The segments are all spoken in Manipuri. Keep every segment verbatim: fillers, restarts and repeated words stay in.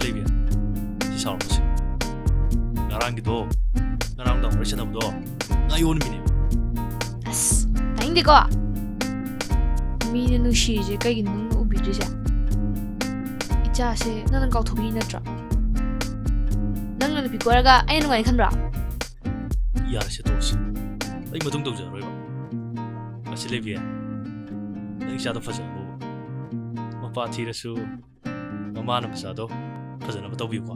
ꯂꯩꯕꯤ, ꯁꯤ ꯁꯥꯎꯔꯛꯄꯁꯦ꯫ ꯉꯔꯥꯡꯒꯤꯗꯣ, ꯉꯔꯥꯡ ꯅꯨꯡꯗꯥꯡ ꯋꯥꯔꯤ ꯁꯥꯟꯅꯕꯗꯣ ꯉꯥ ꯌꯣꯟꯕꯤꯅꯦꯕ꯫ ꯑꯁ, ꯇꯥꯅꯤꯡꯗꯦꯀꯣ꯫ ꯃꯤꯅ ꯅꯨꯡꯁꯤꯔꯤꯁꯦ ꯀꯩꯒꯤꯅꯣ ꯅꯪꯅ ꯎꯕꯤꯗ꯭ꯔꯤꯁꯦ? ꯏꯆꯥꯁꯦ ꯅꯪꯅ ꯀꯥꯎꯊꯣꯛꯄꯤ ꯅꯠꯇ꯭ꯔꯣ? ꯅꯪꯅ ꯅꯨꯄꯤ ꯀꯣꯏꯔꯒ ꯑꯩꯅ ꯅꯨꯡꯉꯥꯏꯅ ꯈꯟꯕ꯭ꯔꯣ? ꯌꯥꯔꯦꯁꯦ, ꯇꯣꯛꯑꯁꯤ꯫ ꯑꯩ ꯃꯇꯨꯡ ꯇꯧꯖꯔꯔꯣꯏꯕ꯫ ꯑꯁꯤ ꯂꯩꯕꯤ, ꯅꯪ ꯏꯆꯥꯗꯣ ꯐꯖꯍꯜꯂꯣꯕ꯫ ꯃꯄꯥ ꯊꯤꯔꯁꯨ ꯃꯃꯥꯅ ꯃꯆꯥꯗꯣ ꯐꯖꯅꯕ ꯇꯧꯕꯤꯌꯨꯀꯣ꯫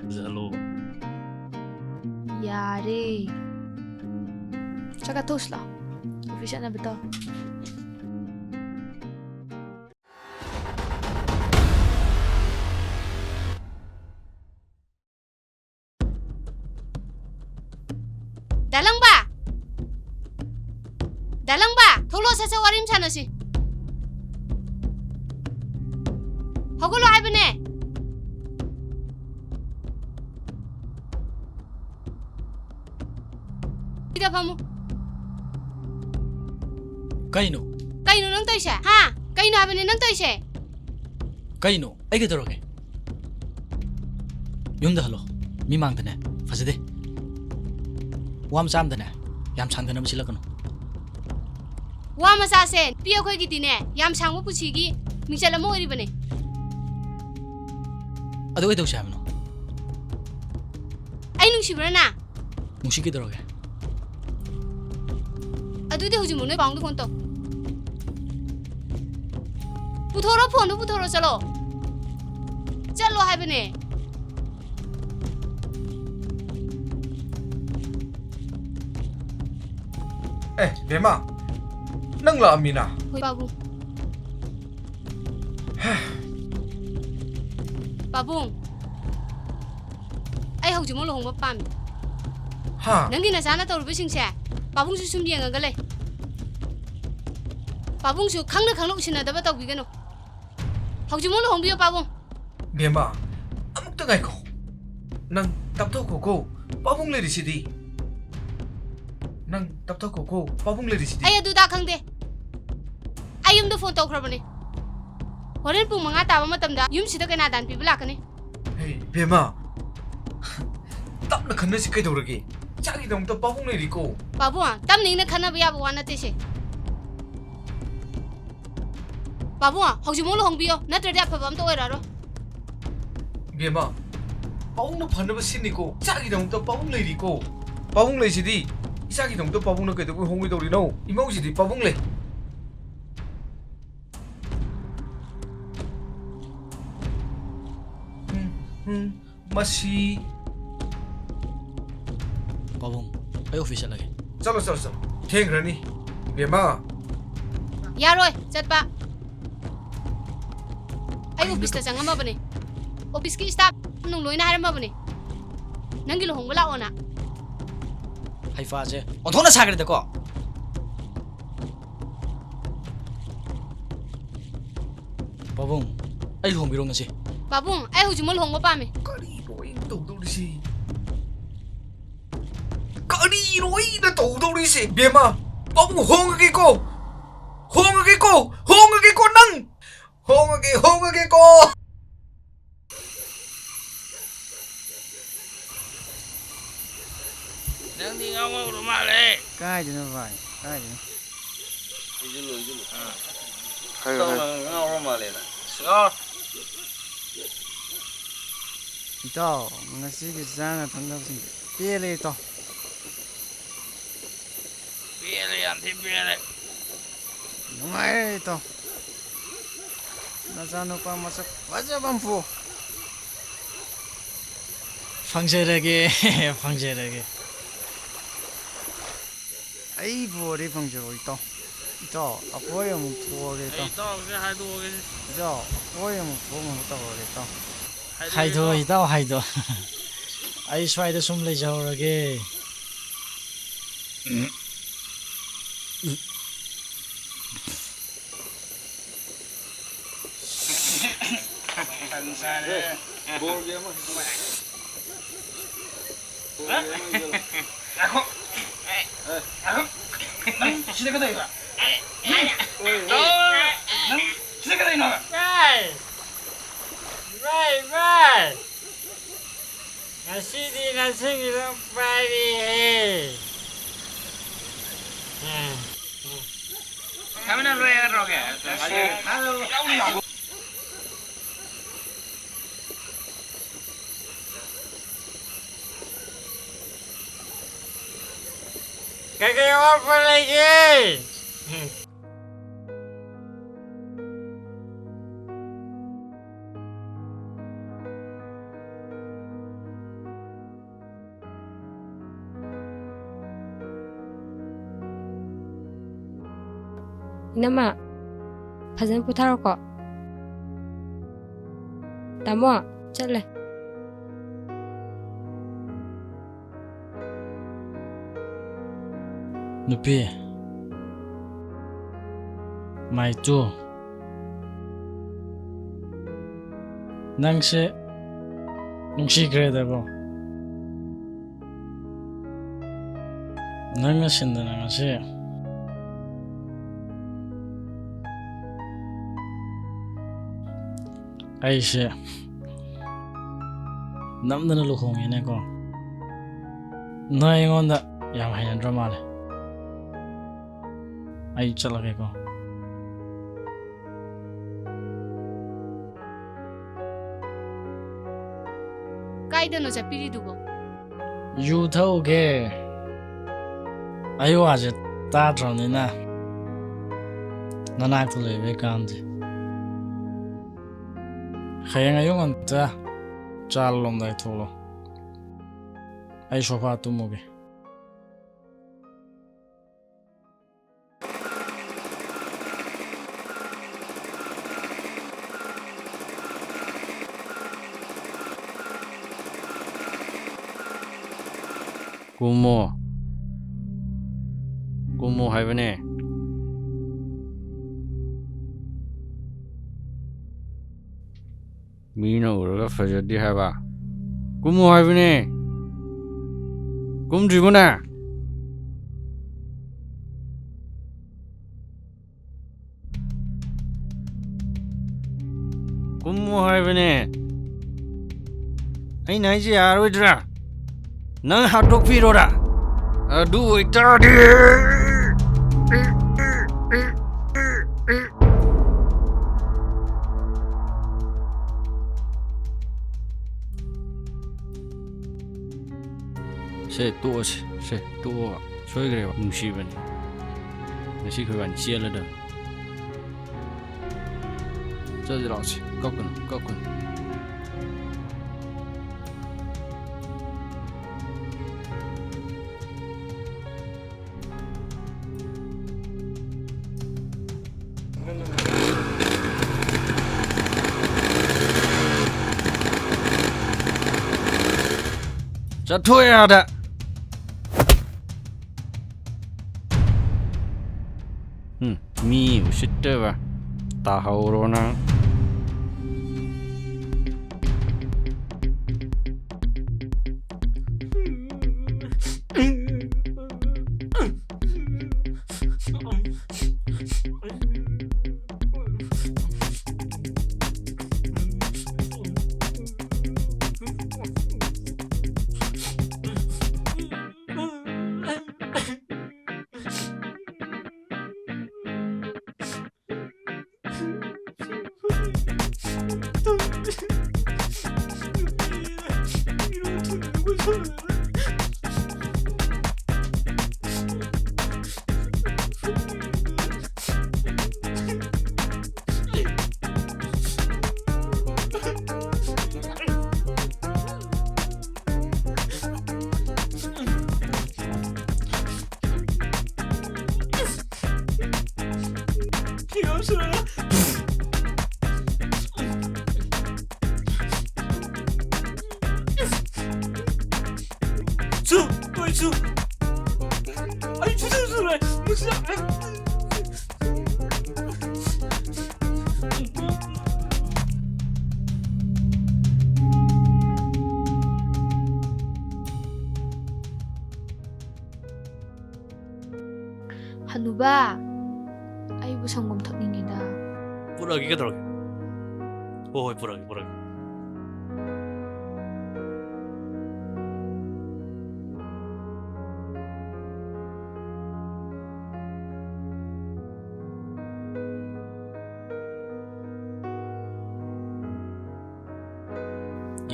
ꯐꯖꯍꯜꯂꯣꯕ꯫ ꯌꯥꯔꯦ꯫ ꯆꯥꯛ ꯆꯥꯊꯣꯛꯎꯁꯤ ꯂꯥꯛꯑꯣ꯫ ꯑꯣꯐꯤꯁ ꯆꯠꯅꯕ ꯇꯧ꯫ ꯗꯥ ꯂꯪꯕ! ꯗꯥ ꯂꯪꯕ! ꯊꯣꯛꯂꯛꯑꯣ, ꯁꯠ ꯁꯠ ꯋꯥꯔꯤ ꯑꯃ ꯁꯥꯟꯅꯁꯤ꯫ ꯍꯧꯒꯠꯂꯣ ꯍꯥꯏꯕꯅꯦ꯫ ꯁꯤꯗ ꯐꯝꯃꯨ꯫ ꯀꯩꯅꯣ? ꯀꯩꯅꯣ ꯅꯪ ꯇꯧꯔꯤꯁꯦ? ꯍꯥ? ꯀꯩꯅꯣ ꯍꯥꯏꯕꯅꯦ ꯅꯪ ꯇꯧꯔꯤꯁꯦ? ꯀꯩꯅꯣ? ꯑꯩ ꯀꯩꯗꯧꯔꯒꯦ? ꯌꯨꯝꯗ ꯍꯜꯂꯣ꯫ ꯃꯤ ꯃꯥꯡꯗꯅꯦ꯫ ꯐꯖꯗꯦ꯫ ꯋꯥ ꯃꯆꯥ ꯑꯝꯗꯅꯦ ꯌꯥꯝ ꯁꯥꯡꯗꯅꯕ ꯁꯤꯜꯂꯛꯀꯅꯨ꯫ ꯋꯥ ꯃꯆꯥꯁꯦ ꯅꯨꯄꯤ ꯑꯩꯈꯣꯏꯒꯤꯗꯤꯅꯦ ꯌꯥꯝ ꯁꯥꯡꯕ ꯄꯨꯟꯁꯤꯒꯤ ꯃꯤꯡꯆꯠ ꯑꯃ ꯑꯣꯏꯔꯤꯕꯅꯦ꯫ ꯑꯗꯨ ꯀꯩꯗꯧꯁꯦ ꯍꯥꯏꯕꯅꯣ? ꯑꯩ ꯅꯨꯡꯁꯤꯕ꯭ꯔꯥ ꯅꯪ? ꯅꯨꯡꯁꯤ ꯀꯩꯗꯧꯔꯒꯦ? ꯑꯗꯨꯗꯤ ꯍꯧꯖꯤꯛꯃꯛ ꯅꯣꯏ ꯄꯥꯕꯨꯡꯗ ꯐꯣꯟ ꯇꯧ꯫ ꯄꯨꯊꯣꯔꯣ, ꯐꯣꯟꯗꯣ ꯄꯨꯊꯣꯔꯣ, ꯆꯠꯂꯣ꯫ ꯆꯠꯂꯣ ꯍꯥꯏꯕꯅꯦ꯫ ꯑꯦ, ꯕꯦꯝꯃ, ꯅꯪ ꯂꯥꯛꯑꯝꯃꯤꯅ? ꯍꯣꯏ, ꯄꯥꯕꯨꯡ꯫ ꯄꯥꯕꯨꯡ, ꯑꯩ ꯍꯧꯖꯤꯛꯃꯛ ꯂꯨꯍꯣꯡꯕ ꯄꯥꯝꯃꯤ꯫ ꯍꯥ? ꯅꯪꯒꯤ ꯅꯆꯥꯅ ꯇꯧꯔꯤꯕꯁꯤꯡꯁꯦ ꯄꯥꯕꯨꯡꯁꯨ ꯁꯨꯝ ꯌꯦꯡꯉꯒ ꯂꯩ꯫ ꯄꯥꯕꯨꯡꯁꯨ ꯈꯪꯅ ꯈꯪꯅ ꯎꯁꯤꯟꯅꯗꯕ ꯇꯧꯕꯤꯒꯅꯨ꯫ ꯍꯧꯖꯤꯛꯃꯛ ꯂꯨꯍꯣꯡꯕꯤꯌꯣ, ꯄꯥꯕꯨꯡ꯫ ꯕꯦꯝꯃ, ꯑꯃꯨꯛꯇ ꯉꯥꯏꯈꯣ꯫ ꯅꯪ ꯇꯞꯊꯣꯛꯈꯣꯀꯣ, ꯄꯥꯕꯨꯡ ꯂꯩꯔꯤꯁꯤꯗꯤ꯫ ꯅꯪ ꯇꯞꯊꯣꯛꯈꯣꯀꯣ, ꯄꯥꯕꯨꯡ ꯂꯩꯔꯤꯁꯤꯗꯤ꯫ ꯑꯩ ꯑꯗꯨꯗ ꯈꯪꯗꯦ꯫ ꯑꯩ ꯌꯨꯝꯗ ꯐꯣꯟ ꯇꯧꯈ꯭ꯔꯕꯅꯦ꯫ ꯍꯣꯔꯦꯟ ꯄꯨꯡ ꯃꯉꯥ ꯇꯥꯕ ꯃꯇꯝꯗ ꯌꯨꯝꯁꯤꯗ ꯀꯩꯅꯥ ꯗꯥꯟ ꯄꯤꯕ ꯂꯥꯛꯀꯅꯤ꯫ ꯍꯦ, ꯏꯕꯦꯝꯃ, ꯇꯞꯅ ꯈꯟꯅꯁꯤ ꯀꯩꯗꯧꯔꯒꯦ? ꯏꯆꯥꯒꯤꯗꯃꯛꯇ ꯄꯥꯕꯨꯡ ꯂꯩꯔꯤꯀꯣ꯫ ꯄꯥꯕꯨꯡ, ꯇꯞꯅ ꯏꯪꯅ ꯈꯟꯅꯕ ꯌꯥꯕ ꯋꯥ ꯅꯠꯇꯦ ꯁꯦ꯫ ꯄꯥꯕꯨꯡ, ꯍꯧꯖꯤꯛꯃꯛ ꯂꯨꯍꯣꯡꯕꯤꯌꯣ, ꯅꯠꯇ꯭ꯔꯗꯤ ꯑꯐꯕ ꯑꯝꯇ ꯑꯣꯏꯔꯛꯑꯔꯣꯏ꯫ ꯏꯕꯦꯝꯃ, ꯄꯥꯕꯨꯡꯅ ꯐꯅꯕ ꯁꯤꯟꯅꯤꯀꯣ꯫ ꯏꯆꯥꯒꯤꯗꯃꯛꯇ ꯄꯥꯕꯨꯡ ꯂꯩꯔꯤꯀꯣ꯫ ꯄꯥꯕꯨꯡ ꯂꯩꯁꯤꯗꯤ, ꯏꯆꯥꯒꯤꯗꯃꯛꯇ ꯄꯥꯕꯨꯡꯅ ꯀꯩꯗꯧꯕꯩ ꯍꯣꯡꯉꯣꯏꯗꯧꯔꯤꯅꯣ? ꯏꯃꯧꯁꯤꯗꯤ ꯄꯥꯕꯨꯡ ꯂꯩ꯫ ꯎꯝ, ꯎꯝ, ꯃꯁꯤ ꯄꯥꯕꯨꯡ, ꯑꯩ ꯑꯣꯐꯤꯁ ꯆꯠꯂꯒꯦ꯫ ꯆꯠꯂꯣ, ꯆꯠꯂꯣ, ꯆꯠꯂꯣ꯫ ꯊꯦꯡꯈ꯭ꯔꯅꯤ, ꯏꯕꯦꯝꯃ꯫ ꯌꯥꯔꯣꯏ ꯆꯠꯄ꯫ ꯑꯩ ꯀꯩꯅꯣ ꯑꯣꯐꯤꯁꯇ ꯇꯧ- ꯆꯪꯉꯝꯃꯕꯅꯦ꯫ ꯑꯣꯐꯤꯁꯀꯤ ꯁ꯭ꯇꯥꯐ ꯅꯨꯡ ꯂꯣꯏꯅ ꯍꯥꯏꯔꯝꯃꯕꯅꯦ꯫ ꯅꯪꯒꯤ ꯂꯨꯍꯣꯡꯕ ꯂꯥꯛꯑꯣꯅ꯫ ꯍꯩꯐꯥꯁꯦ ꯑꯣꯟꯊꯣꯛꯅ ꯁꯥꯈ꯭ꯔꯦꯗꯀꯣ꯫ ꯄꯥꯕꯨꯡ, ꯑꯩ ꯂꯨꯍꯣꯡꯕꯤꯔꯣ ꯉꯁꯤ꯫ ꯄꯥꯕꯨꯡ, ꯑꯩ ꯍꯧꯖꯤꯛꯃꯛ ꯂꯨꯍꯣꯡꯕ ꯄꯥꯝꯃꯤ꯫ ꯀꯔꯤꯅꯣ ꯑꯩꯅ ꯇꯧꯗꯧꯔꯤꯁꯤ? ꯀꯔꯤꯅꯣ ꯑꯩꯅ ꯇꯧꯗꯧꯔꯤꯁꯦ? ꯕꯦꯝꯃ, ꯄꯥꯕꯨꯡ ꯍꯣꯡꯉꯒꯦꯀꯣ꯫ ꯍꯣꯡꯉꯒꯦꯀꯣ꯫ ꯍꯣꯡꯉꯒꯦꯀꯣ ꯅꯪ꯫ ꯍꯣꯡꯉꯒꯦ, ꯍꯣꯡꯉꯒꯦꯀꯣ꯫ ꯅꯪꯗꯤ ꯉꯥꯎ ꯉꯧꯔ ꯃꯥꯜꯂꯦ꯫ ꯀꯥꯏꯗꯅꯣ ꯚꯥꯏ? ꯀꯥꯏꯗꯅꯣ? ꯍꯥꯏꯌꯨ, ꯍꯥꯏꯌꯨ꯫ ꯉꯥꯎꯔ ꯃꯥꯜꯂꯦꯗ꯫ ꯉꯥꯎꯔ꯫ ꯏꯇꯥꯎ, ꯉꯁꯤꯒꯤ ꯆꯥꯅ ꯊꯛꯅꯕꯁꯤꯡꯁꯦ ꯄꯦꯜꯂꯦ ꯏꯇꯥꯎ꯫ ꯄꯦꯜꯂꯦ, ꯌꯥꯝ ꯊꯤ ꯄꯦꯜꯂꯦ꯫ ꯅꯨꯡꯉꯥꯏꯔꯦ ꯏꯇꯥꯎ꯫ ꯅꯆꯥꯅꯨꯄꯥ ꯃꯁꯛ ꯐꯖꯕ ꯑꯃ ꯄꯨ꯫ ꯐꯪꯖꯔꯒꯦ, ꯐꯪꯖꯔꯒꯦ꯫ ꯑꯩꯕꯨ ꯋꯥꯔꯤ ꯐꯪꯖꯔꯣ ꯏꯇꯥꯎ꯫ ꯏꯇꯥꯎ, ꯑꯩꯈꯣꯏ ꯑꯃꯨꯛ ꯊꯣꯛꯑꯒꯦ ꯏꯇꯥꯎ꯫ ꯑꯩ ꯏꯇꯥꯎꯁꯦ ꯍꯥꯏꯗꯣꯛꯑꯒꯦ꯫ ꯏꯇꯥꯎ, ꯑꯩꯈꯣꯏ ꯑꯃꯨꯛ ꯊꯣꯛꯅꯕ ꯇꯧꯔꯒꯦ ꯏꯇꯥꯎ꯫ ꯍꯥꯏꯗꯣꯛꯑꯣ ꯏꯇꯥꯎ, ꯍꯥꯏꯗꯣꯛꯑꯣ꯫ ꯑꯩ ꯁ꯭ꯋꯥꯏꯗ ꯁꯨꯝ ꯂꯩꯖꯍꯧꯔꯒꯦ꯫ ꯕꯣꯜꯒꯤ ꯑꯃ꯫ ꯕꯣꯜꯒꯤ ꯑꯃ ꯏꯖꯜꯂꯣ꯫ ꯉꯥꯏꯈꯣ꯫ ꯑꯦ꯫ ꯉꯥꯏꯈꯣ꯫ ꯅꯪ ꯁꯤꯗ ꯀꯩꯗꯧꯔꯤꯕ? ꯑꯣꯏ, ꯑꯣꯏ꯫ ꯅꯪ ꯁꯤꯗ ꯀꯩꯗꯧꯔꯤꯅꯣ? ꯏꯃꯥꯏ! ꯏꯃꯥꯏ, ꯏꯃꯥꯏ! ꯉꯁꯤꯗꯤ ꯅꯁꯤꯡꯒꯤꯗꯣ ꯄꯥꯏꯔꯦꯍꯦ! ꯎꯝ, ꯎꯝ꯫ ꯊꯝꯃꯦ, ꯅꯪ ꯂꯣꯏꯔꯦ ꯅꯠꯇ꯭ꯔꯣ? ꯀꯩꯀꯩ ꯑꯋꯥꯠꯄ ꯂꯩꯒꯦ? ꯏꯅꯝꯃ, ꯐꯖꯅ ꯄꯣꯊꯥꯔꯣꯀꯣ꯫ ꯇꯥꯃꯣ, ꯆꯠꯂꯦ꯫ ꯅꯨꯄꯤ, ꯃꯥꯏꯆꯨ, ꯅꯪꯁꯦ ꯅꯨꯡꯁꯤꯈ꯭ꯔꯦꯗꯀꯣ꯫ ꯅꯪꯅ ꯁꯤꯟꯗꯅ ꯉꯁꯤ ꯑꯩꯁꯦ ꯅꯝꯗꯅ ꯂꯨꯍꯣꯡꯉꯦꯅꯦꯀꯣ꯫ ꯅꯪ ꯑꯩꯉꯣꯟꯗ ꯌꯥꯝ ꯍꯩꯅꯗ꯭ꯔ ꯃꯥꯜꯂꯦ꯫ ꯑꯩ ꯆꯠꯂꯒꯦꯀꯣ꯫ ꯀꯥꯏꯗꯅꯣ ꯆꯠꯄꯤꯔꯤꯗꯨꯕꯣ? ꯌꯨ ꯊꯛꯎꯒꯦ꯫ ꯑꯩ ꯋꯥꯁꯦ ꯇꯥꯗ꯭ꯔꯕꯅꯤꯅ ꯅꯅꯥꯛꯇ ꯂꯩꯕꯩ ꯀꯥꯟꯗꯦ꯫ ꯍꯌꯦꯡ ꯑꯌꯨꯛ ꯉꯟꯇꯥ ꯆꯥ ꯂꯣꯝꯗꯥꯏ ꯊꯣꯛꯂꯣ꯫ ꯑꯩ ꯁꯣꯐꯥ ꯇꯨꯝꯃꯨꯒꯦ꯫ ꯀꯨꯝꯃꯣ꯫ ꯀꯨꯝꯃꯣ ꯍꯥꯏꯕꯅꯦ꯫ ꯃꯤꯅ ꯎꯔꯒ ꯐꯖꯗꯦ ꯍꯥꯏꯕ꯫ ꯀꯨꯝꯃꯣ ꯍꯥꯏꯕꯅꯦ꯫ ꯀꯨꯝꯗ꯭ꯔꯤꯕꯅꯦ꯫ ꯍꯥꯏꯕꯅꯦ꯫ ꯑꯩꯅ ꯍꯥꯏꯁꯦ ꯌꯥꯔꯣꯏꯗ꯭ꯔꯥ? ꯅꯪ ꯍꯥꯠꯇꯣꯛꯄꯤꯔꯣꯔꯥ? ꯑꯗꯨ ꯑꯣꯏꯇꯥꯔꯗꯤ꯫ ꯁꯦ, ꯇꯣꯛꯑꯁꯤ꯫ ꯁꯦ, ꯇꯣꯛꯑꯣ꯫ ꯁꯣꯏꯈ꯭ꯔꯦꯕ꯫ ꯅꯨꯡꯁꯤꯕꯅꯤ꯫ ꯉꯁꯤ ꯑꯩꯈꯣꯏ ꯏꯕꯥꯅꯤ ꯆꯦꯜꯂꯗꯕꯅꯤ꯫ ꯆꯠꯂꯁꯤ, ꯂꯥꯛꯑꯣꯁꯤ꯫ ꯀꯞꯀꯅꯨ, ꯀꯞꯀꯅꯨ꯫ ꯆꯠꯊꯣꯛꯑꯦ ꯑꯥꯗ꯫ ꯎꯝ, ꯃꯤ ꯎꯁꯤꯠꯇꯕ꯫ ꯇꯥꯍꯧꯔꯣ ꯅꯪ꯫ ꯍꯅꯨꯕ, ꯑꯩꯕꯨ ꯁꯪꯒꯣꯝ ꯊꯛꯅꯤꯡꯉꯤꯗ꯫ ꯄꯨꯔꯛꯑꯒꯦ, ꯀꯩꯗꯧꯔꯒꯦ? ꯍꯣꯏ, ꯍꯣꯏ, ꯄꯨꯔꯛꯑꯒꯦ, ꯄꯨꯔꯛꯑꯒꯦ꯫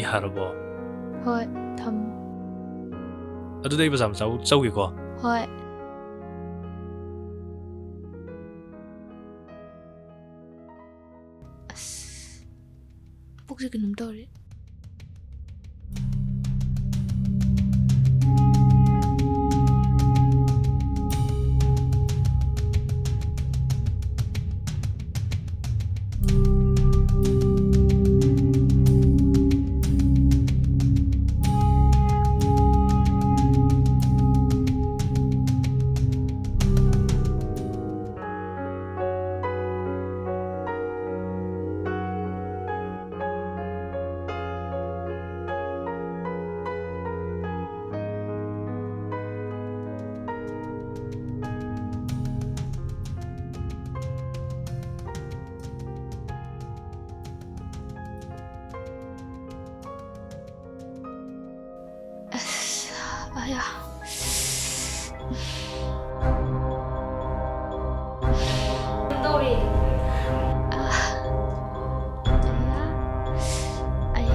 ꯌꯥꯔꯕꯣ? ꯍꯣꯏ, ꯊꯝꯃꯣ꯫ ꯑꯗꯨꯗꯤ ꯑꯩ ꯕꯖꯥꯔ ꯃꯆꯥ ꯆꯧꯒꯦꯀꯣ꯫ ꯍꯣꯏ꯫ ꯑꯁ, ꯄꯨꯛꯁꯦ ꯀꯩꯅꯣꯝ ꯇꯧꯔꯦ꯫ ꯑꯁ, ꯑꯌꯥ꯫ ꯇꯧꯔꯦ꯫ ꯑ, ꯑꯌꯥ꯫ ꯑꯩ꯫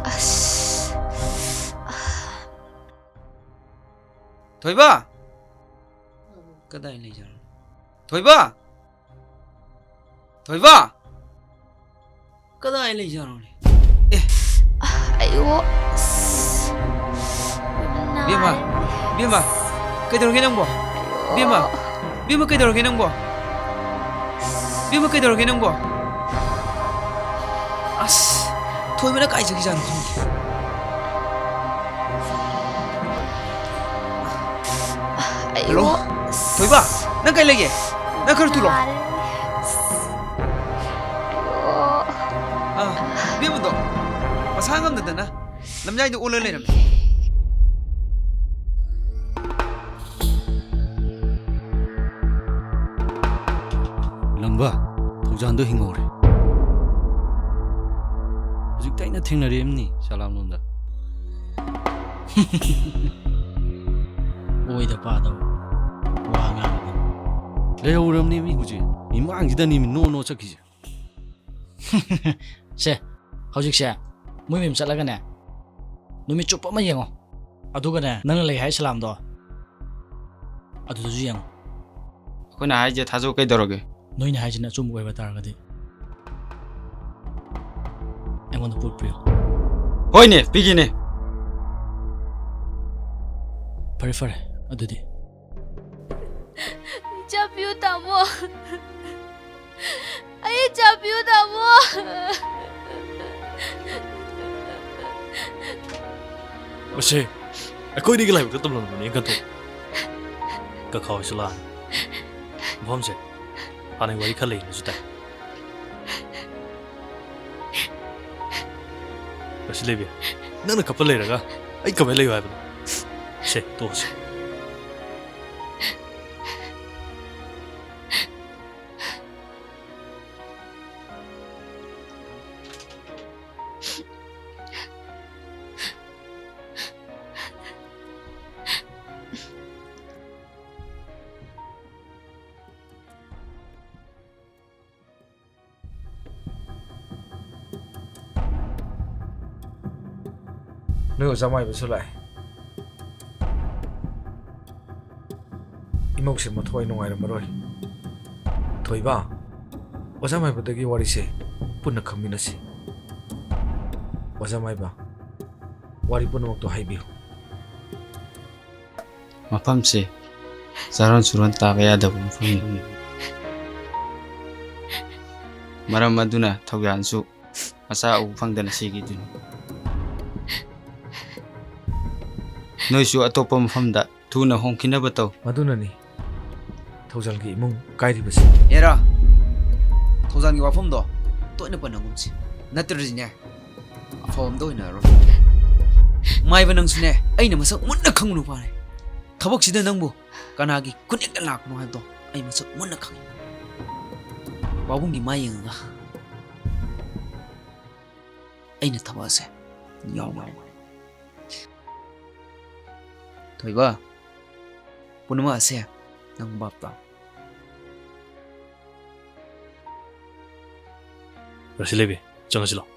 ꯑꯁ꯫ ꯊꯣꯏꯕ! ꯀꯗꯥꯏ ꯂꯩꯖꯥꯠꯅꯣ? ꯊꯣꯏꯕ! ꯊꯣꯏꯕ! ꯀꯗꯥꯏ ꯂꯩꯖꯥꯠꯅꯣꯅꯦ? ꯑꯦ! ꯑꯌꯣ! ꯑꯁ! ꯕꯦꯝꯃ! ꯅꯥꯔꯦ꯫ ꯕꯦꯝꯃ! ꯀꯩꯗꯧꯔꯒꯦ ꯅꯪꯕꯣ? ꯑꯌꯣ! ꯕꯦꯝꯃ! ꯕꯦꯝꯃ, ꯀꯩꯗꯧꯔꯒꯦ ꯅꯪꯕꯣ? ꯕꯦꯝꯃ, ꯀꯩꯗꯧꯔꯒꯦ ꯅꯪꯕꯣ? ꯑꯁ! ꯊꯣꯏꯕꯅ ꯀꯥꯏ ꯆꯠꯈꯤꯖꯥꯠꯅꯣ ꯈꯪꯗꯦ꯫ ꯍꯜꯂꯣ? ꯑꯌꯣ! ꯊꯣꯏꯕ, ꯅꯪ ꯀꯥꯏ ꯂꯩꯒꯦ? ꯅꯪ ꯈꯔ ꯊꯨꯔꯣ꯫ ꯅꯥꯔꯦ꯫ ꯑꯌꯣ! ꯑꯥ, ꯏꯕꯦꯝꯃꯗꯣ ꯃꯁꯥ ꯉꯝꯗꯗꯅ ꯂꯝꯌꯥꯏꯗ ꯑꯣꯜꯂ ꯂꯩꯔꯝꯃꯦ꯫ ꯂꯝꯕ, ꯊꯧꯖꯥꯟꯗꯣ ꯍꯤꯡꯍꯧꯔꯦ꯫ ꯍꯧꯖꯤꯛꯇ ꯑꯩꯅ ꯊꯦꯡꯅꯔꯤꯕꯅꯤ ꯁꯂꯥꯝꯂꯣꯝꯗ꯫ ꯑꯣꯏꯗ ꯄꯥꯗꯕ ꯋꯥ ꯉꯥꯡꯗꯅ꯫ ꯂꯩꯍꯧꯔꯕꯅꯦ ꯃꯤ ꯍꯧꯖꯤꯛ꯫ ꯃꯤꯃꯥꯡꯁꯤꯗꯅꯦ ꯃꯤ ꯅꯣ ꯅꯣ ꯆꯠꯈꯤꯁꯦ꯫ ꯁꯦ, ꯍꯧꯖꯤꯛꯁꯦ ꯃꯣꯏ ꯃꯌꯨꯝ ꯆꯠꯂꯒꯅꯦ, ꯅꯨꯃꯤꯠ ꯆꯨꯞꯄ ꯑꯃ ꯌꯦꯡꯉꯣ꯫ ꯑꯗꯨꯒꯅꯦ, ꯅꯪꯅ ꯂꯩ ꯍꯥꯏ ꯁꯂꯥꯝꯗꯣ, ꯑꯗꯨꯗꯁꯨ ꯌꯦꯡꯉꯣ꯫ ꯑꯩꯈꯣꯏꯅ ꯍꯥꯏꯁꯦ ꯊꯥꯖꯧ ꯀꯩꯗꯧꯔꯒꯦ? ꯅꯣꯏꯅ ꯍꯥꯏꯁꯤꯅ ꯑꯆꯨꯝꯕ ꯑꯣꯏꯕ ꯇꯥꯔꯒꯗꯤ ꯑꯩꯉꯣꯟꯗ ꯄꯣꯠ ꯄꯤꯌꯨ꯫ ꯍꯣꯏꯅꯦ, ꯄꯤꯒꯦꯅꯦ꯫ ꯐꯔꯦ, ꯐꯔꯦ, ꯑꯗꯨꯗꯤ꯫ ꯆꯥꯕꯤꯌꯨ, ꯇꯥꯃꯣ꯫ ꯑꯩ ꯆꯥꯕꯤꯌꯨ, ꯇꯥꯃꯣ꯫ ꯃꯁꯦ ꯑꯩꯈꯣꯏꯅꯤꯒꯤ ꯂꯥꯏꯕꯛꯇ ꯇꯝꯂꯝꯕꯅꯦ ꯈꯟꯗꯣꯛ꯫ ꯀꯀꯥ ꯍꯣꯏꯁꯨ ꯂꯥꯛꯑꯅꯤ꯫ ꯃꯐꯝꯁꯦ ꯍꯥꯟꯅꯒꯤ ꯋꯥꯔꯤ ꯈꯔ ꯂꯩꯅꯁꯨ ꯇꯥꯏ꯫ ꯉꯁꯤ ꯂꯩꯕꯤ, ꯅꯪꯅ ꯀꯞꯄ ꯂꯩꯔꯒ ꯑꯩ ꯀꯃꯥꯏꯅ ꯂꯩꯌꯨ ꯍꯥꯏꯕꯅꯣ? ꯁꯦ, ꯇꯣꯛꯑꯁꯤ꯫ ꯅꯣꯏ ꯑꯣꯖꯥ ꯃꯥꯏꯕꯁꯨ ꯂꯥꯛꯑꯦ꯫ ꯏꯃꯧꯁꯦ ꯃꯊ꯭ꯋꯥꯏ ꯅꯨꯡꯉꯥꯏꯔꯝꯃꯔꯣꯏ꯫ ꯊꯣꯏꯕ, ꯑꯣꯖꯥ ꯃꯥꯏꯕꯗꯒꯤ ꯋꯥꯔꯤꯁꯦ ꯄꯨꯟꯅ ꯈꯪꯃꯤꯟꯅꯁꯤ꯫ ꯑꯣꯖꯥ ꯃꯥꯏꯕ, ꯋꯥꯔꯤ ꯄꯨꯝꯅꯃꯛꯇꯣ ꯍꯥꯏꯕꯤꯌꯨ꯫ ꯃꯐꯝꯁꯦ ꯆꯥꯔꯣꯟ ꯁꯨꯔꯣꯟ ꯇꯥꯕ ꯌꯥꯗꯕ ꯃꯐꯝꯅꯤ꯫ ꯃꯔꯝ ꯑꯗꯨꯅ ꯊꯧꯖꯥꯟꯁꯨ ꯃꯆꯥ ꯎꯕ ꯐꯪꯗꯅ ꯁꯤꯈꯤꯗꯨꯅꯤ꯫ ꯅꯣꯏꯁꯨ ꯑꯇꯣꯞꯄ ꯃꯐꯝꯗ ꯊꯨꯅ ꯍꯣꯡꯈꯤꯅꯕ ꯇꯧ꯫ ꯃꯗꯨꯅꯅꯤ ꯊꯧꯖꯥꯜꯒꯤ ꯏꯃꯨꯡ ꯀꯥꯏꯔꯤꯕꯁꯤ꯫ ꯑꯦꯔꯥ, ꯊꯧꯖꯥꯜꯒꯤ ꯋꯥꯐꯝꯗꯣ ꯇꯣꯏꯅ ꯄꯟꯅꯒꯨꯝꯁꯤ, ꯅꯠꯇ꯭ꯔꯗꯤꯅꯦ ꯑꯐꯕ ꯑꯝꯇ ꯑꯣꯏꯅꯔꯔꯣꯏ꯫ ꯃꯥꯏꯕ, ꯅꯪꯁꯨꯅꯦ ꯑꯩꯅ ꯃꯁꯛ ꯃꯨꯟꯅ ꯈꯪꯕ ꯅꯨꯄꯥꯅꯦ꯫ ꯊꯕꯛꯁꯤꯗ ꯅꯪꯕꯨ ꯀꯅꯥꯒꯤ ꯈꯨꯠꯌꯦꯛꯇ ꯂꯥꯛꯄꯅꯣ ꯍꯥꯏꯕꯗꯣ ꯑꯩ ꯃꯁꯛ ꯃꯨꯟꯅ ꯈꯪꯉꯤ꯫ ꯄꯥꯕꯨꯡꯒꯤ ꯃꯥꯏ ꯌꯦꯡꯉꯒ ꯑꯩꯅ ꯊꯕꯛ ꯑꯁꯦ ꯌꯥꯎꯔꯣꯏ꯫ ꯊꯣꯏꯕ, ꯄꯨꯝꯅꯃꯛ ꯑꯁꯦ ꯅꯪ ꯚꯥꯞ ꯇꯥꯎ꯫ ꯔꯥꯁꯤ ꯂꯩꯕꯤ, ꯆꯪꯉꯁꯤ ꯂꯥꯎ꯫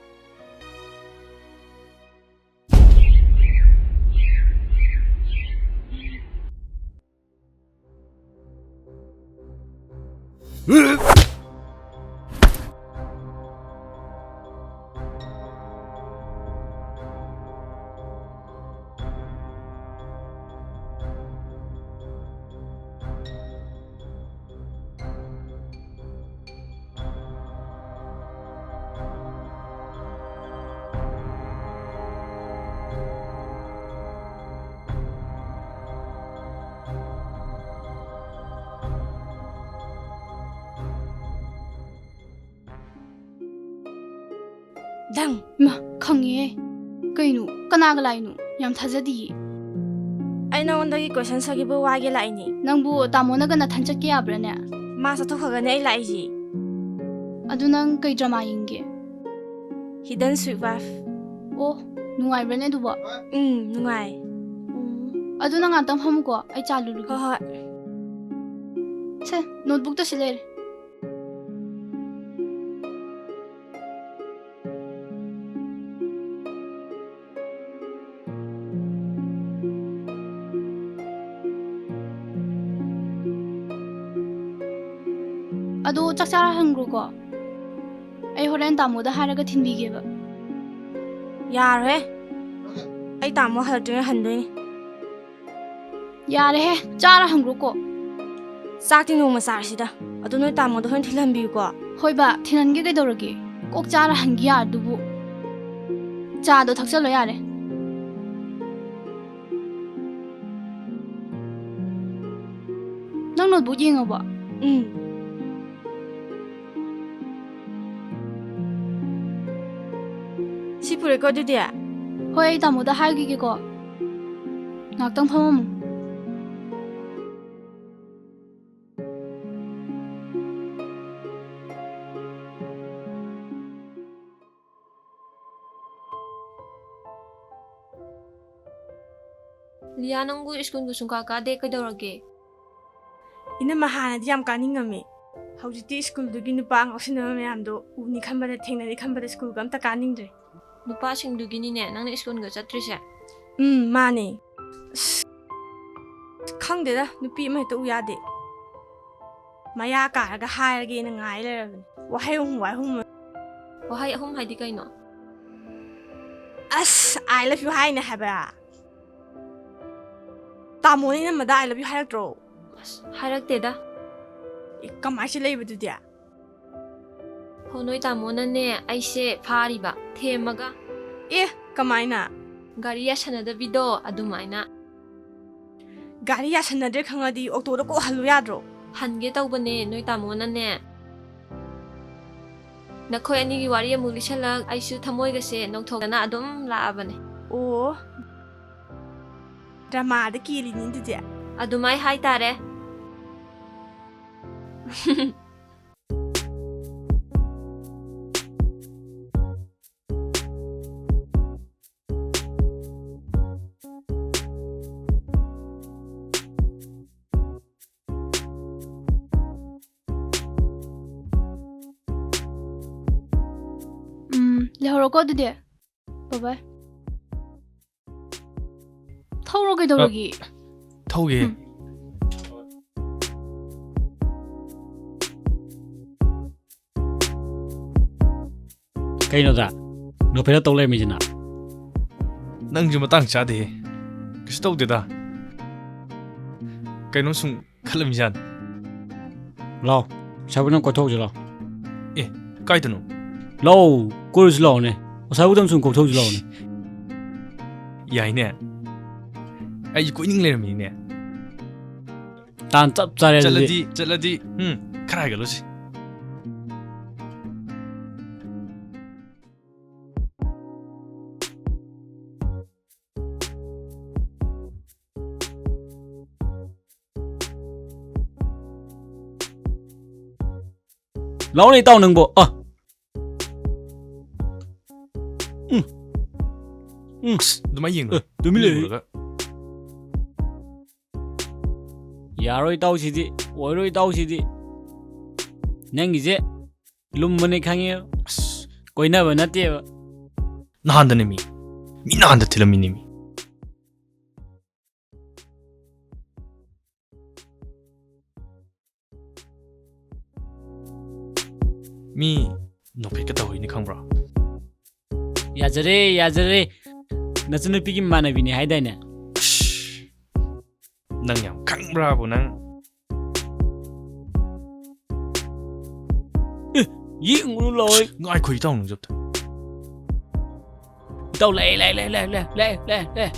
ꯗꯪ꯫ ꯏꯃꯥ, ꯈꯪꯉꯦꯍꯦ꯫ ꯀꯩꯅꯣ? ꯀꯅꯥꯒ ꯂꯥꯛꯏꯅꯣ? ꯌꯥꯝ ꯊꯥꯖꯗꯤꯌꯦ꯫ ꯑꯩ ꯅꯉꯣꯟꯗꯒꯤ ꯀꯣꯏꯁꯟ ꯁꯥꯒꯦꯕꯨ ꯋꯥꯒꯦ ꯂꯥꯛꯏꯅꯦ꯫ ꯅꯪꯕꯨ ꯇꯥꯃꯣꯅꯒ ꯅꯊꯟ ꯆꯠꯀꯦ ꯌꯥꯕ꯭ꯔꯥꯅꯦ? ꯃꯥ ꯆꯠꯊꯣꯛꯈ꯭ꯔꯒꯅꯦ ꯑꯩ ꯂꯥꯛꯏꯁꯦ꯫ ꯑꯗꯨ ꯅꯪ ꯀꯩ ꯗ꯭ꯔꯃꯥ ꯌꯦꯡꯒꯦ? Hidden Sweet Wife꯫ ꯑꯣ, ꯅꯨꯡꯉꯥꯏꯕ꯭ꯔꯥꯅꯦ ꯑꯗꯨꯕꯣ? ꯎꯝ, ꯅꯨꯡꯉꯥꯏ꯫ ꯎꯝ, ꯑꯗꯨ ꯅꯪ ꯉꯥꯛꯇꯪ ꯐꯝꯃꯨꯀꯣ, ꯑꯩ ꯆꯥ ꯂꯨꯜꯂꯨꯒꯦ꯫ ꯍꯣꯏ, ꯍꯣꯏ꯫ ꯁꯦ, ꯅꯣꯠꯕꯨꯛꯇ ꯁꯤ ꯂꯩꯔꯦ꯫ ꯑꯗꯣ ꯆꯥꯛ ꯆꯥꯔ ꯍꯟꯈ꯭ꯔꯣꯀꯣ꯫ ꯑꯩ ꯍꯣꯔꯦꯟ ꯇꯥꯃꯣꯗ ꯍꯥꯏꯔꯒ ꯊꯤꯟꯕꯤꯒꯦꯕ꯫ ꯌꯥꯔꯣꯏꯍꯦ꯫ ꯑꯩ ꯇꯥꯃꯣ ꯍꯜꯂꯛꯇ꯭ꯔꯤꯉꯩ ꯍꯟꯗꯣꯏꯅꯤ꯫ ꯌꯥꯔꯦꯍꯦ, ꯆꯥꯔ ꯍꯟꯈ꯭ꯔꯣꯀꯣ꯫ ꯆꯥꯛꯇꯤ ꯅꯣꯡꯃ ꯆꯥꯔꯁꯤꯗ꯫ ꯑꯗꯣ ꯅꯣꯏ ꯇꯥꯃꯣꯗ ꯍꯣꯔꯦꯟ ꯊꯤꯜꯍꯟꯕꯤꯌꯨꯀꯣ꯫ ꯍꯣꯏꯕ, ꯊꯤꯜꯍꯟꯒꯦ ꯀꯩꯗꯧꯔꯒꯦ? ꯀꯣꯛ ꯆꯥꯔ ꯍꯟꯒꯦ ꯌꯥꯔꯗꯨꯕꯨ꯫ ꯆꯥꯗꯣ ꯊꯛꯆꯜꯂꯣ ꯌꯥꯔꯦ꯫ ꯅꯪ ꯅꯣꯠꯕꯨꯛ ꯌꯦꯡꯉꯕꯣ? ꯎꯝ꯫ ꯁꯤ ꯄꯨꯔꯦꯀꯣ ꯑꯗꯨꯗꯤ? ꯍꯣꯏ, ꯑꯩ ꯇꯥꯃꯣꯗ ꯍꯥꯏꯈꯤꯒꯦꯀꯣ꯫ ꯉꯥꯛꯇꯪ ꯐꯝꯃꯝꯃꯨ꯫ ꯌꯥ, ꯅꯪꯕꯨ ꯁ꯭ꯀꯨꯜꯒ ꯁꯨꯡꯀꯥ ꯀꯥꯗꯦ, ꯀꯩꯗꯧꯔꯒꯦ? ꯏꯅꯝꯃ, ꯍꯥꯟꯅꯗꯤ ꯌꯥꯝ ꯀꯥꯅꯤꯡꯉꯝꯃꯤ꯫ ꯍꯧꯖꯤꯛꯇꯤ ꯁ꯭ꯀꯨꯜꯗꯨꯒꯤ ꯅꯨꯄꯥ ꯉꯥꯎꯁꯤꯟꯅꯕ ꯃꯌꯥꯝꯗꯣ ꯎꯅꯤ ꯈꯟꯕꯗ, ꯊꯦꯡꯅꯅꯤ ꯈꯟꯕꯗ ꯁ꯭ꯀꯨꯜꯒ ꯑꯝꯇ ꯀꯥꯅꯤꯡꯗ꯭ꯔꯦ꯫ ꯅꯨꯄꯥꯁꯤꯡꯗꯨꯒꯤꯅꯤꯅꯦ ꯅꯪꯅ ꯁ꯭ꯀꯨꯜꯒ ꯆꯠꯇ꯭ꯔꯤꯁꯦ? ꯎꯝ, ꯃꯥꯅꯦ꯫ ꯑꯁ, ꯈꯪꯗꯦꯗ, ꯅꯨꯄꯤ ꯑꯃ ꯍꯦꯛꯇ ꯎ ꯌꯥꯗꯦ꯫ ꯃꯌꯥ ꯀꯥꯔꯒ ꯍꯥꯏꯔꯒꯦꯅ ꯉꯥꯏ ꯂꯩꯔꯕꯅꯤ꯫ ꯋꯥꯍꯩ ꯑꯍꯨꯝ, ꯋꯥꯍꯩ ꯑꯍꯨꯝ꯫ ꯋꯥꯍꯩ ꯑꯍꯨꯝ ꯍꯥꯏꯗꯤ ꯀꯩꯅꯣ? ꯑꯁ, "I love you" ꯍꯥꯏꯅꯦ ꯍꯥꯏꯕ꯫ ꯇꯥꯃꯣꯅ ꯏꯅꯝꯃꯗ "I love you" ꯍꯥꯏꯔꯛꯇ꯭ꯔꯣ? ꯑꯁ, ꯍꯥꯏꯔꯛꯇꯦꯗ꯫ ꯑꯦ, ꯀꯃꯥꯏꯁꯦ ꯂꯩꯕꯗꯨꯗꯤ? ꯍꯣ, ꯅꯣꯏ ꯇꯥꯃꯣꯅꯅꯦ ꯑꯩꯁꯦ ꯐꯥꯔꯤꯕ, ꯊꯦꯝꯃꯒ꯫ ꯑꯦ, ꯀꯃꯥꯏꯅ? ꯒꯥꯔꯤ ꯌꯥꯁꯟꯅꯗꯕꯤꯗꯣ ꯑꯗꯨꯃꯥꯏꯅ꯫ ꯒꯥꯔꯤ ꯌꯥꯁꯟꯅꯗ꯭ꯔꯦ ꯈꯪꯉꯗꯤ ꯑꯣꯇꯣꯗ ꯀꯣꯛ ꯍꯜꯂꯨ ꯌꯥꯗ꯭ꯔꯣ? ꯍꯟꯒꯦ ꯇꯧꯕꯅꯦ, ꯅꯣꯏ ꯇꯥꯃꯣꯅꯅꯦ꯫ ꯅꯈꯣꯏ ꯑꯅꯤꯒꯤ ꯋꯥꯔꯤ ꯑꯃꯨꯛ ꯂꯤꯁꯜꯂꯛ, ꯑꯩꯁꯨ ꯊꯃꯣꯏꯒꯁꯦ ꯅꯧꯊꯣꯛꯇꯅ ꯑꯗꯨꯝ ꯂꯥꯛꯑꯕꯅꯦ꯫ ꯑꯣ, ꯗ꯭ꯔꯃꯥꯗ ꯀꯦꯜꯂꯤꯅꯤ ꯑꯗꯨꯗꯤ꯫ ꯑꯗꯨꯃꯥꯏ ꯍꯥꯏꯇꯥꯔꯦ꯫ ꯎꯝ, ꯂꯩꯍꯧꯔꯣꯀꯣ ꯑꯗꯨꯗꯤ꯫ ꯕꯥꯏ ꯕꯥꯏ꯫ ꯊꯧꯔꯣ, ꯀꯩꯗꯧꯔꯒꯦ? ꯊꯧꯒꯦ꯫ ꯎꯝ꯫ ꯀꯩꯅꯣꯗ ꯅꯣꯐꯦꯂ ꯇꯧ ꯂꯩꯔꯝꯃꯤꯁꯤꯅ? ꯅꯪꯁꯨ ꯃꯇꯥꯡ ꯆꯥꯗꯦꯍꯦ꯫ ꯀꯩꯁꯨ ꯇꯧꯗꯦꯗ꯫ ꯀꯩꯅꯣ ꯁꯨꯝ ꯈꯜꯂꯝꯃꯤꯖꯥꯠꯅꯤ꯫ ꯂꯥꯎ, ꯉꯁꯥꯏꯕꯨ ꯅꯪ ꯀꯣꯏꯊꯣꯛꯎꯁꯤ ꯂꯥꯎ꯫ ꯑꯦ, ꯀꯥꯏꯗꯅꯣ? ꯂꯥꯎ, ꯀꯣꯏꯔꯨꯁꯤ ꯂꯥꯎꯅꯦ꯫ ꯉꯁꯥꯏꯕꯨ ꯅꯪ ꯁꯨꯝ ꯀꯣꯏꯊꯣꯛꯎꯁꯤ ꯂꯥꯎꯅꯦ꯫ ꯌꯥꯏꯅꯦ꯫ ꯑꯩꯁꯨ ꯀꯣꯏꯅꯤꯡ ꯂꯩꯔꯝꯃꯤꯅꯦ꯫ ꯇꯥꯟ ꯆꯞ ꯆꯥꯔꯦ ꯑꯗꯨꯗꯤ꯫ ꯆꯠꯂꯗꯤ, ꯆꯠꯂꯗꯤ, ꯎꯝ, ꯈꯔ ꯍꯥꯏꯒꯠꯂꯨꯁꯤ꯫ ꯂꯥꯎꯅꯦ ꯏꯇꯥꯎ ꯅꯪꯕꯣ꯫ ꯑ꯫ ꯎꯝ꯫ ꯎꯝ꯫ ꯑꯁ, ꯑꯗꯨꯃꯥꯏ ꯌꯦꯡꯅꯨ꯫ ꯑꯦ, ꯇꯨꯃꯤꯟ ꯂꯩꯌꯨ꯫ ꯃꯤ ꯎꯔꯒ꯫ ꯌꯥꯔꯣꯏ ꯏꯇꯥꯎꯁꯤꯗꯤ, ꯑꯣꯏꯔꯣꯏ ꯏꯇꯥꯎꯁꯤꯗꯤ꯫ ꯅꯪꯒꯤꯁꯦ ꯂꯨꯝꯕꯅꯦ ꯈꯪꯉꯦ꯫ ꯑꯁ, ꯀꯣꯏꯅꯕ ꯅꯠꯇꯦꯕ꯫ ꯅꯍꯥꯟꯗꯅꯦ ꯃꯤ꯫ ꯃꯤ ꯅꯍꯥꯟꯗ ꯊꯤꯜꯂꯝꯃꯤꯅꯦ ꯃꯤ꯫ ꯃꯤ ꯅꯣꯛꯐꯦꯠꯀ ꯇꯧꯔꯤꯅꯤ ꯈꯪꯕ꯭ꯔꯣ? ꯌꯥꯖꯔꯦ, ꯌꯥꯖꯔꯦ꯫ ꯅꯆꯟꯅꯨꯄꯤꯒꯤ ꯃꯃꯥꯟꯅꯕꯤꯅꯦ ꯍꯥꯏꯗꯥꯏꯅꯦ? ꯑꯁ, ꯅꯪ ꯌꯥꯝ ꯈꯪꯕ꯭ꯔꯥꯕꯨ ꯅꯪ? ꯑꯦ, ꯌꯦꯡꯉꯨꯅꯨ ꯂꯥꯎꯋꯦ꯫ ꯉꯥꯏꯈꯣ, ꯏꯇꯥꯎ ꯅꯪꯖꯕꯗ꯫ ꯏꯇꯥꯎ, ꯂꯥꯛꯑꯦ, ꯂꯥꯛꯑꯦ, ꯂꯥꯛꯑꯦ꯫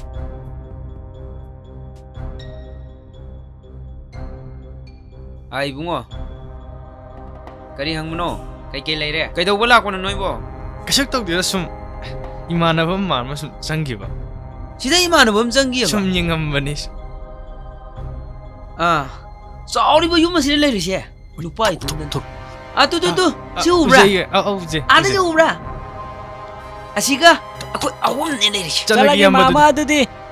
ꯑꯥ, ꯏꯕꯨꯡꯉꯣ꯫ ꯀꯔꯤ ꯍꯪꯕꯅꯣ? ꯀꯩꯀꯩ ꯂꯩꯔꯦ? ꯀꯩꯗꯧꯕ ꯂꯥꯛꯄꯅꯣ ꯅꯣꯏꯕꯣ? ꯀꯩꯁꯨ ꯇꯧꯗꯦꯗ, ꯁꯨꯝ ꯏꯃꯥꯟꯅꯕ ꯑꯃ ꯃꯥꯟꯕ ꯁꯨꯝ ꯆꯪꯈꯤꯕ꯫ ꯁꯤꯗ ꯏꯃꯥꯟꯅꯕ ꯑꯃ ꯆꯪꯈꯤꯕ? ꯁꯨꯝ ꯌꯦꯡꯉꯝꯕꯅꯤ꯫ ꯑꯥ, ꯆꯥꯎꯔꯤꯕ ꯌꯨꯝ ꯑꯁꯤꯗ ꯂꯩꯔꯤꯁꯦ꯫ ꯅꯨꯄꯥ ꯏꯇꯨꯝꯗꯅ꯫ ꯊꯣꯛ, ꯊꯣꯛ꯫ ꯑꯥ, ꯇꯨ, ꯇꯨ, ꯑꯥ, ꯇꯨ꯫ ꯑꯥ, ꯁꯤ ꯎꯕ꯭ꯔꯥ? ꯎꯖꯩꯌꯦ꯫ ꯑꯥ, ꯑꯥ, ꯎꯖꯩ, ꯑꯥꯗꯒꯤ ꯎꯖꯩ꯫ ꯎꯕ꯭ꯔꯥ? ꯑꯁꯤꯒ ꯑꯩꯈꯣꯏ ꯑꯍꯨꯝꯅꯦ ꯂꯩꯔꯤꯁꯦ꯫ ꯆꯠꯂꯒꯦ, ꯆꯠꯂꯒꯦ, ꯏꯌꯥꯝꯕ, ꯃꯥꯃ, ꯑꯗꯨꯗꯤ꯫ ꯑꯗꯨꯗꯤ꯫